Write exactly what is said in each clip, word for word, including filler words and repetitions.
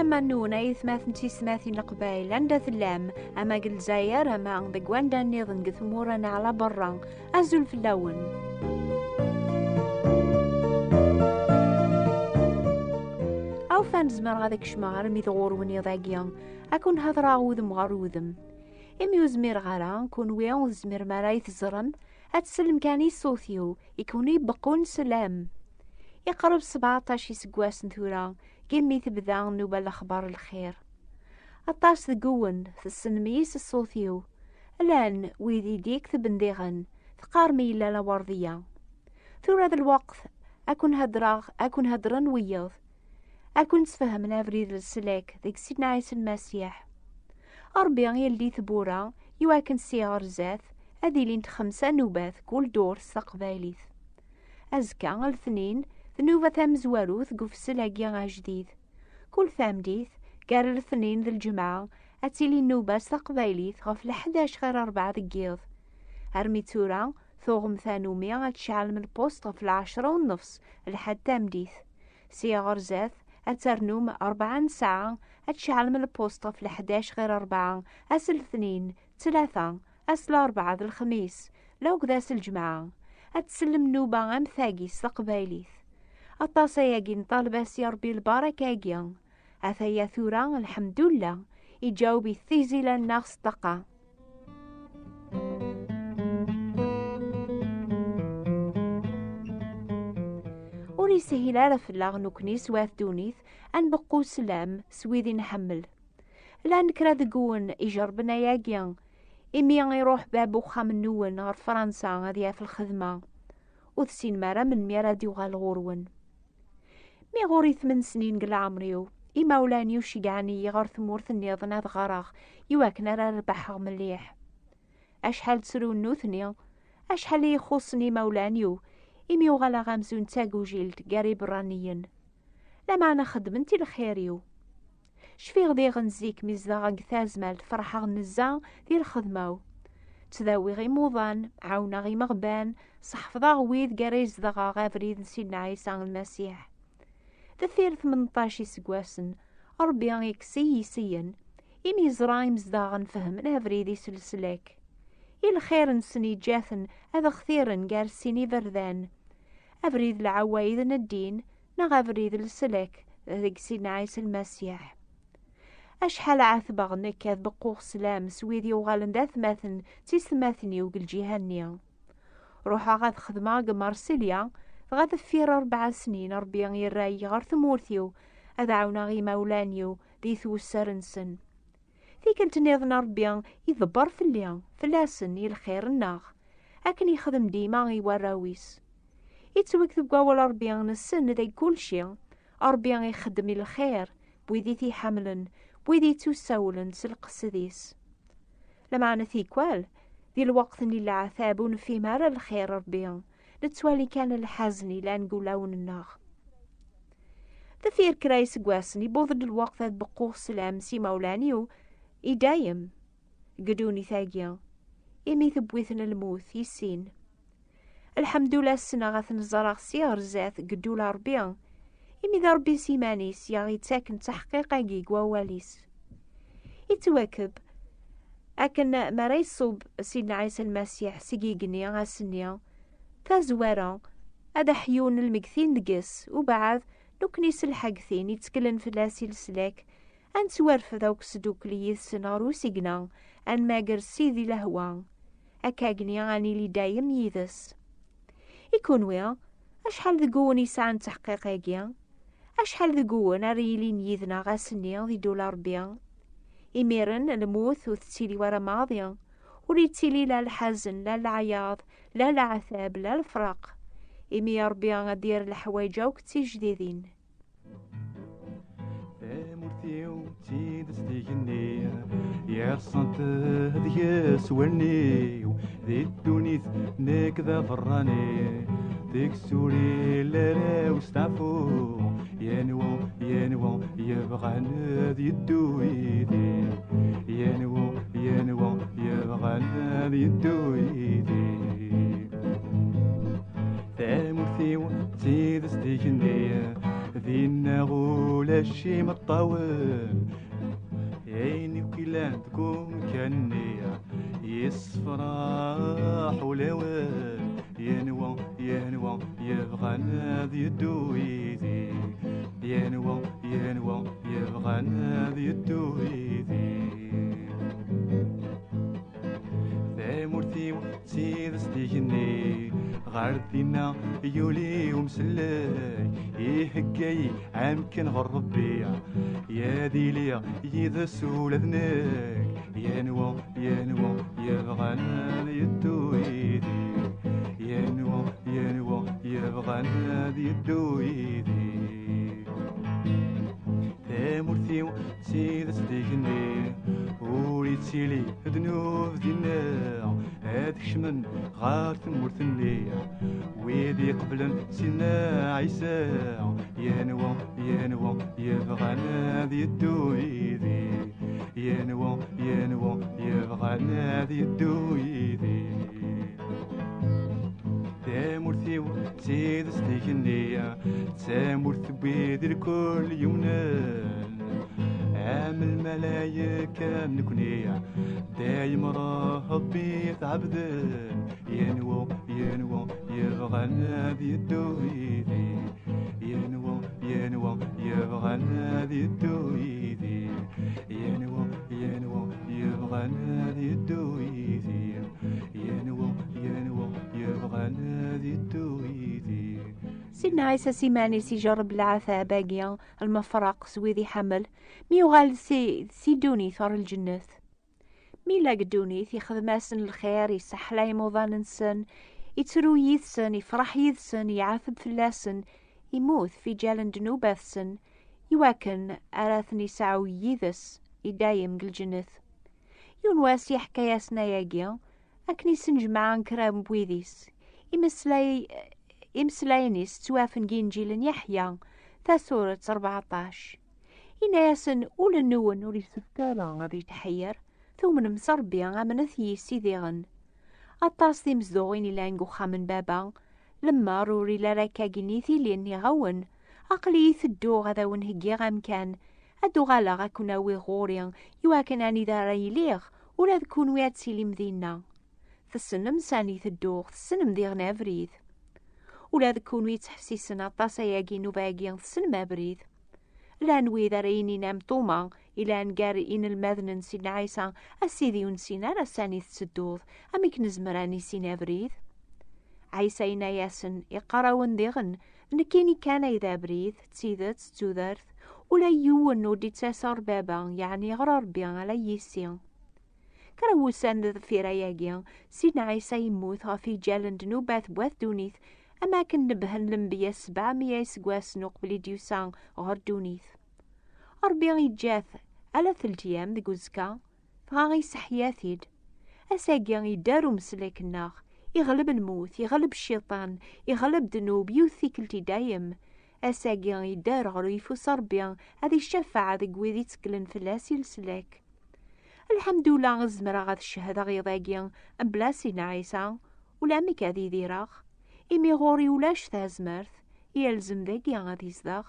Ama nwen ay atmaten d tisetmatin n Leqbayel, anda tellam, ama deg Lezzayer, ama deg wanda nniḍen deg tmura n ɛla berra, azul fell-awen. Awfan, zemreɣ ad kecmeɣ armi d ɣur-wen iḍ-agi, ad ken-hedreɣ udem ɣer udem. Imi ur zmireɣ ara, kunwi ur tezmirem ara i teẓrem, ad tsellem kan i ṣṣut-iw, i ken-ibeqqun sslam. Iqreb sebɛeṭṭac iseggasen tura, gimmi tebda nnuba n lexbar lxir. Aṭas deg-wen tessnem-iyi s ṣṣut-iw. Llan wid i d-iktben diɣen, teqqarem yella lawerdiya. Tura d lweqt ad ken-hedreɣ, ad ken-hedren wiyeḍ, ad ken-sfehmen abrid n leslak deg Sidna Ɛisa Lmasiḥ. Ṛebbi yeldi tewwura, iwakken sya ɣer zdat ad ilint xemsa nnubat kul dur s taqbaylit. Azekka, letnin, d nnuba tamezwarut deg ufessel-agi ajdid. Kul tameddit, gar letnin d lǧemɛa, ad tili nnuba s taqbaylit ɣef leḥdac ɣer rebɛa deg yiḍ. Armi d tura, tuɣem tanumi ad tceɛlem lpust ɣef lɛecra u nnefs lḥedd tameddit. Sya ɣer zdat, ad ternum rebɛa n ssaɛa, ad tceɛlem lpust ɣef leḥdac ɣer rebɛa, ass letnin, ttlata, ass larebɛa d lexmis, la akked ass lǧemɛa. Ad tsellem nnuba am tagi s taqbaylit. Aṭas ayagi nṭaleb-as i Ṛebbi lbaraka-agi. Ataya tura, lḥemdullah, iǧaweb-it tizi la-nneɣ s ṭṭaqa. Ur yeshil ara fell-aɣ nekkni s wat ddunit ad nbeqqu sslam s wid i nḥemmel. Llan kra deg-wen ijerrben ayagi, imi iruḥ bab uxxam-nwen ɣer Fransa ad yaf lxedma. Ur tessinem ara melmi ara d-yuɣal ɣur-wen. Mi ɣur-i tmen snin deg leɛmer-iw, imawlan-iw ceggɛen-iyi ɣer tmurt nniḍen ad ɣreɣ, iwakken ara rebḥeɣ mliḥ. Acḥal ttrun nutni, acḥal i yi-xuṣṣen imawlan-iw, imi uɣaleɣ amzun d tagujilt gar iberraniyen. Lameɛna xeddment i lxir-iw. Cfiɣ diɣen zik mi zedɣeɣ deg tazmalt, ferḥeɣ nezzeh di lxedma-w. Ttdawiɣ imuḍan, ɛawneɣ imeɣban, seḥfḍeɣ wid gar ay zedɣeɣ abrid n Sidna Ɛisa Lmasiḥ. Deffir tmenṭac iseggasen, Ṛebbi ikkes-iyi syen, imi yeẓra imezdaɣen fehmen abrid-is leslak. I lxir-nsen yeǧǧa-ten ad xtiren gar sin iberdan, abrid lɛawayed n ddin neɣ abrid leslak deg Sidna Ɛisa Lmasiḥ. Acḥal ɛetbeɣ nekk ad beqquɣ sslam s wid yuɣalen d atmaten d tisetmatin-iw deg lǧiha-nni. Ruḥeɣ ad xedmeɣ deg Marsilya, dɣa deffir rebɛa snin Ṛebbi yerra-yi ɣer tmurt-iw, ad ɛawneɣ imawlan-iw di twessar-nsen. Tikkelt nniḍen Ṛebbi iḍebber fell-i, fell-asen i lxir-nneɣ, akken yexdem dima i warraw-is. Yettwakteb deg wawal Ṛebbi nessen deg kulci, Ṛebbi ixeddem i lxir, wid i t-iḥemmlen, wid yettusawlen s lqesd-is. Lameɛna tikwal, di lweqt-nni n leɛtab ur nefhim ara lxir Ṛebbi, nettwali kan lḥazen yellan deg wulawen-nneɣ. Deffir kra iseggasen, yewweḍ-d lweqt ad beqquɣ sslam s imawlan-iw i dayem deg ddunit-agi, imi tewwi-ten lmut i sin. Lḥemdullah, ssneɣ ad ten-ẓreɣ si ɣer zdat deg ddula Ṛebbi, imi d Ṛebbi s iman-is i aɣ-ittaken taḥqiq-agi deg wawal-is. Ittwakeb, akken mi ara iṣub Sidna Ɛisa Lmasiḥ seg igenni ass-nni, tazwara, ad aḥyun lmegtin deg-s, ubeɛd, nekkni s lḥegtin itteklen fell-as i leslak, ad nettwarfed akk sdukkel yid-sen ɣer usigna, ad nmager Sidi lehwa, akkagni ad nili dayem yid-s. I kunwi, acḥal deg-wen yesɛan taḥqiq-agi? Acḥal deg-wen ara yilin yid-neɣ ass-nni di ddula Ṛebbi? Imiren, lmut ur tettili wara maḍi, ur yettili la lḥazen, la leɛyaḍ, la leɛtab, la lefraq, imi Ṛebbi ad d-yerr leḥwayeǧ akk d tijdidin. Tamurt-iw d tidet d igenni, yerṣant deg-s wallen-iw, di ddunit nekk d aberrani, deg-s ur illa ara usteɛfu, yenwa, yenwa yebɣan ad yeddu yid-i, yenwa, yenwa yebɣan ad yeddu yid-i. Tamurt-iw d tidet d igenni, dinna ulac Cimeṭṭawen, ayen akk ilan deg umkan-nni, yessefraḥ ulawen. Yenwa, yenwa yebɣan ad yeddu yid-i. Yenwa, yenwa yebɣan ad yeddu yid-i. Tamurt-iw d tidest igenni, ɣer dinna yuli umsellek, ihegga-yi amkan ɣer Rebbi, ad iliɣ yid-s ula d nekk. Yenwa, yenwa yebɣan ad yeddu yid-i. Yenwa, yenwa yebɣan ad yeddu yid-i. Tamurt-iw d tidest igenni, ur ittili ddnub dinna. Ad kecmen ɣer tmurt-nni wid iqeblen Sidna Ɛisa. Yenwa, yenwa yebɣan ad yeddu yid-i. Yenwa, yenwa yebɣan ad yeddu yid-i. Tamurt-iw d tidest igenni, d tamurt n wid irkul yumnen. Am lmalayek am nekni, dayem Rebbi tɛebden. Yenwa, yenwa yebɣan ad yeddu yid-i. Yenwa, yenwa yebɣan ad yeddu yid-i. Yenwa, yenwa yebɣan ad yeddu yid-i. Yenwa, yenwa yebɣan ad yeddu yid-i. Sidna Ɛisa s iman-is ijerreb leɛtab-agi, lmefraq s wid iḥemmel, mi yuɣal si, si ddunit ɣer lǧennet. Mi yella deg ddunit, ixdem-asen lxir, iseḥla imuḍan-nsen, ittru yid-sen, ifraḥ yid-sen, iɛateb fell-asen, imut f iǧal n ddnubat-sen, iwakken ara ten-iseɛu yid-s i dayem deg lǧennet. Yiwen wass iḥka-yasen ayagi, akken i sen-jemɛen kra n wid-is. Imeslay-, imeslayen-is ttwafen deg Inǧil n Yeḥya, tasuret rbeɛṭac. Yenna-yasen, ul-nwen ur yessefk ara ad yetḥeyyer, tumnem s Ṛebbi, amnet yis-i diɣen. Aṭas timezduɣin yellan deg uxxam n Baba, lemmer ur ilal akkagi i tilin iɣawen, aql-iyi tedduɣ ad awen-heggiɣ amkan, ad uɣaleɣ ad ken-awiɣ ɣur-i, iwakken anida ara iliɣ, ula d kunwi ad tilim dinna. Tessnem sani tedduɣ, tessnem diɣen abrid. Ula d kunwi yettḥessisen aṭas ayagi nnuba-agi, tessnem abrid. Llan wid ara yinin am Tuma, ilan gar inelmaden n Sidna Ɛisa, a Sidi ur nessin ara sani tettedduḍ, amek nezmer ad nissin abrid? Ɛisa yenna-yasen, iqqar-awen diɣen, d nekkini kan ay d abrid, d tidet, d tudert, ula yiwen ur d-ittas ɣer Baba, yeɛni ɣer Ṛebbi, ala yis-i. Kra n wussan deffir ayagi, Sidna Ɛisa yemmut ɣef iǧal n ddnubat n wat ddunit, am akken nebbhen lenbiya sebɛemya iseggasen uqbel i d-yusa ɣer ddunit. Ṛebbi yeǧǧa-t ala telt ayyam deg uzekka, dɣa iseḥya-t-id. Ass-agi yedder umeslak-nneɣ, iɣleb lmut, iɣleb cciṭan, iɣleb ddnub, yiwet tikkelt i dayem. Ass-agi yedder ɣer uyeffus n Ṛebbi, ad icafeɛ deg wid itteklen fell-as i leslak. Lḥemdullah, zemreɣ ad cehdeɣ iḍ-agi mebla Sidna Ɛisa, ulamek ad idireɣ, imi ɣur-i ulac tazmert, yelzem dagi ad izdeɣ.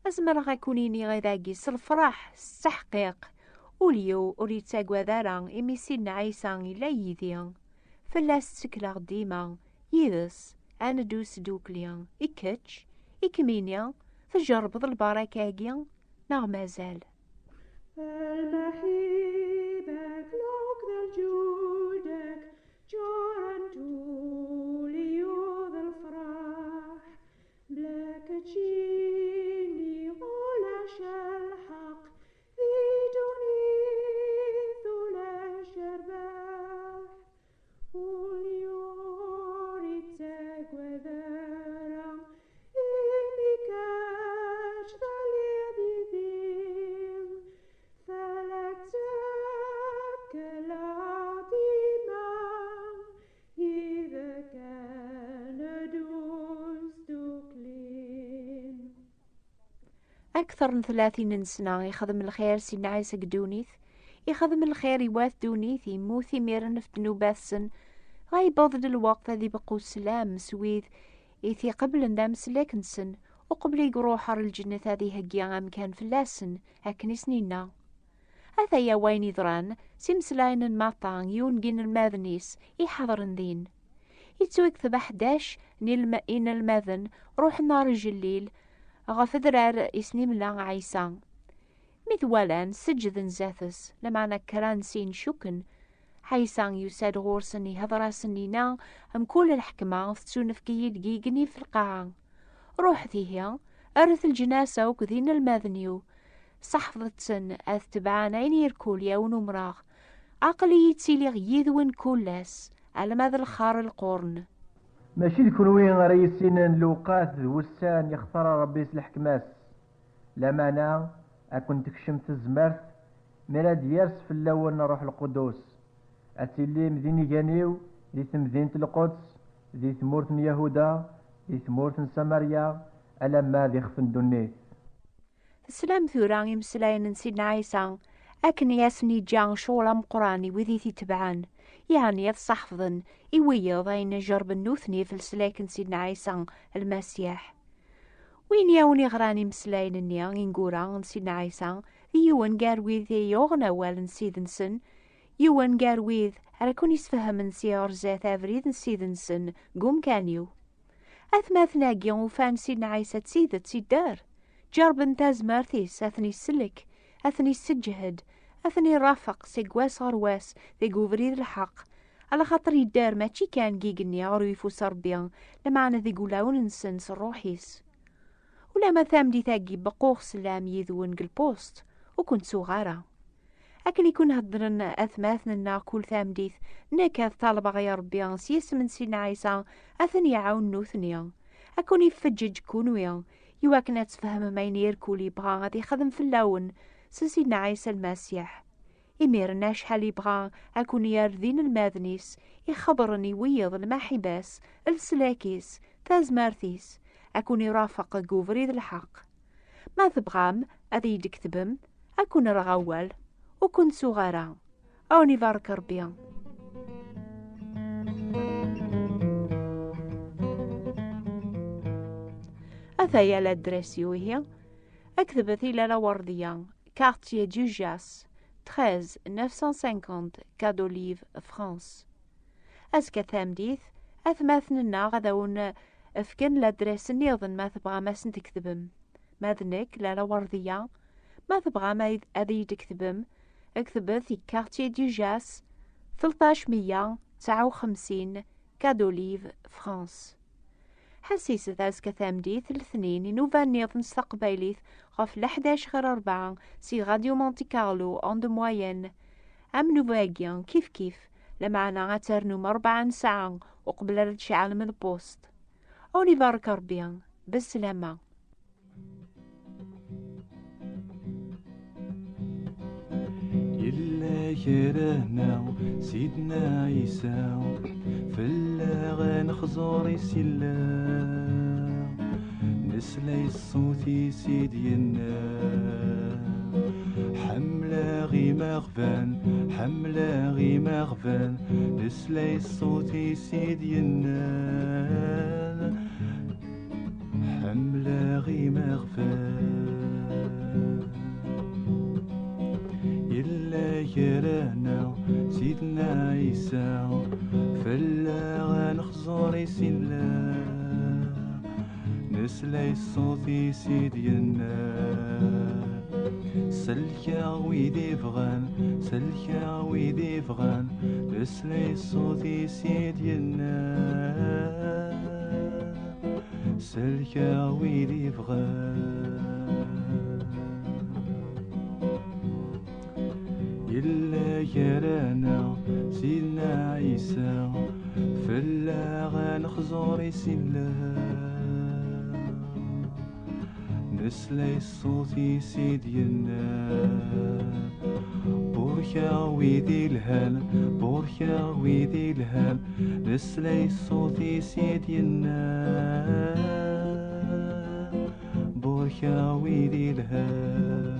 Zemreɣ ad kun-iniɣ iḍ-agi s lefraḥ, s tteḥqiq, ul-iw ur yettagad ara, imi Sidna Ɛisa yella yid-i. Fell-as ttekleɣ dima, yid-s, ad neddu s ddukkli. I kečč, i kemmini, tjerrbeḍ lbaraka-agi? Neɣ mazal? Lmaḥiba-k, lukḍa, lǧuda-k, ǧǧurent ul-iw d lefraḥ. Bla keččini ulac lḥeqq, di ddunit ulac rrbeḥ. Ul-iw ur ittagad ara, imi kečč telliḍ yid-i. Fell-ak ttekleɣ dima, yid-k ad neddu s ddukkli. Akteṛ n tlatin n sna ixdem lxir Sidna Ɛisa deg ddunit, ixdem lxir i wat ddunit, yemmut imiren ɣef ddnubat-sen, dɣa yewweḍ-d lweqt ad ibeqqu sslam s wid i t-iqeblen d ameslak-nsen, uqbel i iruḥ ɣer lǧennet ad iheggi amkan fell-asen, akken i sen-inna. Ataya wayen yeḍran s imeslayen n Maṭa, yiwen n yinelmaden-is iḥeḍren din. Yettwakteb ḥdac n ilm-, inelmaden ruḥen ɣer ijellil ɣef udrar i sen-imla Ɛisa. Mi t-walan, seǧǧden zdat-s, lameɛna kra n sin cukken. Ɛisa yusa-d ɣur-sen, ihder-asen, yenna: "Mkul lḥekma tettunefk-iyi-d deg yigenni f lqaɛa. Ruḥet ihi, erret leǧnas akk d inelmaden-iw, seḥfḍet-ten ad tebɛen ayen irkul yawen umreɣ. Aql-iyi ttiliɣ yid-wen kul ass, alma d lxar lqurn." Mačči d kunwi ara yissinen lewqat d wussan yextar Ṛebbi s leḥkma-s. Lameɛna, ad ken-tekcem tezmert mi ara d-yers fell-awen Ṛṛuḥ Lqudus. Ad tilim d inigan-iw di temdint n Lquds, di tmurt n Yahuda, di tmurt n Samarya, alamma d ixef n ddunit. Teslam tura imeslayen n Sidna Ɛisa, akken i asen-iǧǧa ccɣel ameqqran i wid i t-itebɛen, yeɛni ad ṣaḥfḍen i wiyeḍ ayen jerben nutni f leslak n Sidna Ɛisa Lmasiḥ. Win i awen-iɣran imeslayen-nni ineggura n Sidna Ɛisa, d yiwen gar wid i yuɣen awal n Ssid-nsen, yiwen gar wid ara ken-isfehmen si ɣer zdat abrid n Ssid-nsen deg umkan-iw. Atmaten-agi ufan Sidna Ɛisa d tidet idder, ǧerben tazmert-is ad ten-isellek, ad ten-isseǧhed, ad ten-irafeq seg wass ɣer wass deg ubrid n lḥeqq, alaxaṭer idder mačči kan deg igenni ɣer uyeffus n Ṛebbi, lameɛna deg ulawen-nsen s Ṛṛuḥ-is. Ulamma tameddit-agi beqquɣ sslam yid-wen deg lpust, ur ken-ttuɣ ara. Akken i ken-heddren atmaten-nneɣ kul tameddit, nekk ad ṭalbeɣ i Ṛebbi s yisem n Sidna Ɛisa ad ten-iɛawen nutni, ad ken-ifeǧǧeǧ kunwi, iwakken ad tfehmem ayen irkul yebɣa ad ixdem fell-awen s Sidna Ɛisa Lmasiḥ. Imiren acḥal yebɣa ad ken-yerr d inelmaden-is, ixebbren i wiyeḍ lmaḥiba-s, leslak-is, tazmert-is, ad ken-irafeq deg ubrid n lḥeqq. Ma tebɣam ad iyi-d-tketbem, ad ken-rreɣ awal, ur ken-ttuɣ ara. Ad wen-ibarek Ṛebbi. Ataya ladres-iw ihi. Aktbet i Lalla Werdiya, quartier Dujas, treize neuf cent cinquante, Quai d'Olive, France. Azekka tameddit, atmaten-nneɣ ad awen-fken ladres nniḍen ma tebɣam ad sen-tketbem. Ma d nekk, Lalla Werdiya, ma tebɣam ad, ad iyi-d-tketbem, ktbet i quartier Dujas, tleṭṭac meyya tesɛa u xemsin, Quai d'Olive, France. Ḥessiset azekka tameddit, letnin, inuba nniḍen s taqbaylit ɣef leḥdac ɣer rebɛa si Radio Monte Carlo, onde moyenne. Amennuba-agi, kif kif, lameɛna ad ternum rebɛa n ssaɛa uqbel ara d-tceɛlem lpust. Ad wen-ibarek Ṛebbi. Beslama. Yella gar-aneɣ Sidna Ɛisa, fell-aɣ ad nexẓur i s-yella. Nesla i ṣṣut-is i d-yenna: "Ḥemmleɣ imeɣban, ḥemmleɣ imeɣban." Nesla i ṣṣut-is i d-yenna: "Ḥemmleɣ imeɣban." Yella gar-aneɣ Sidna Ɛisa, fell-aɣ ad nexẓur i s-yella. Nesla i ṣṣut-is i d-yenna: "Sellkeɣ wid ibɣan, sellkeɣ wid ibɣan." Nesla i ṣṣut-is i d-yenna: "Sellkeɣ wid ibɣan." Yella gar-aneɣ Sidna Ɛisa, fell-aɣ ad nexẓur i s-yella. Nesla i ṣṣut-is i d-yenna: "Burkeɣ wid ilhan, burkeɣ wid ilhan." Nesla i ṣṣut-is i d-yenna: "Burkeɣ wid ilhan."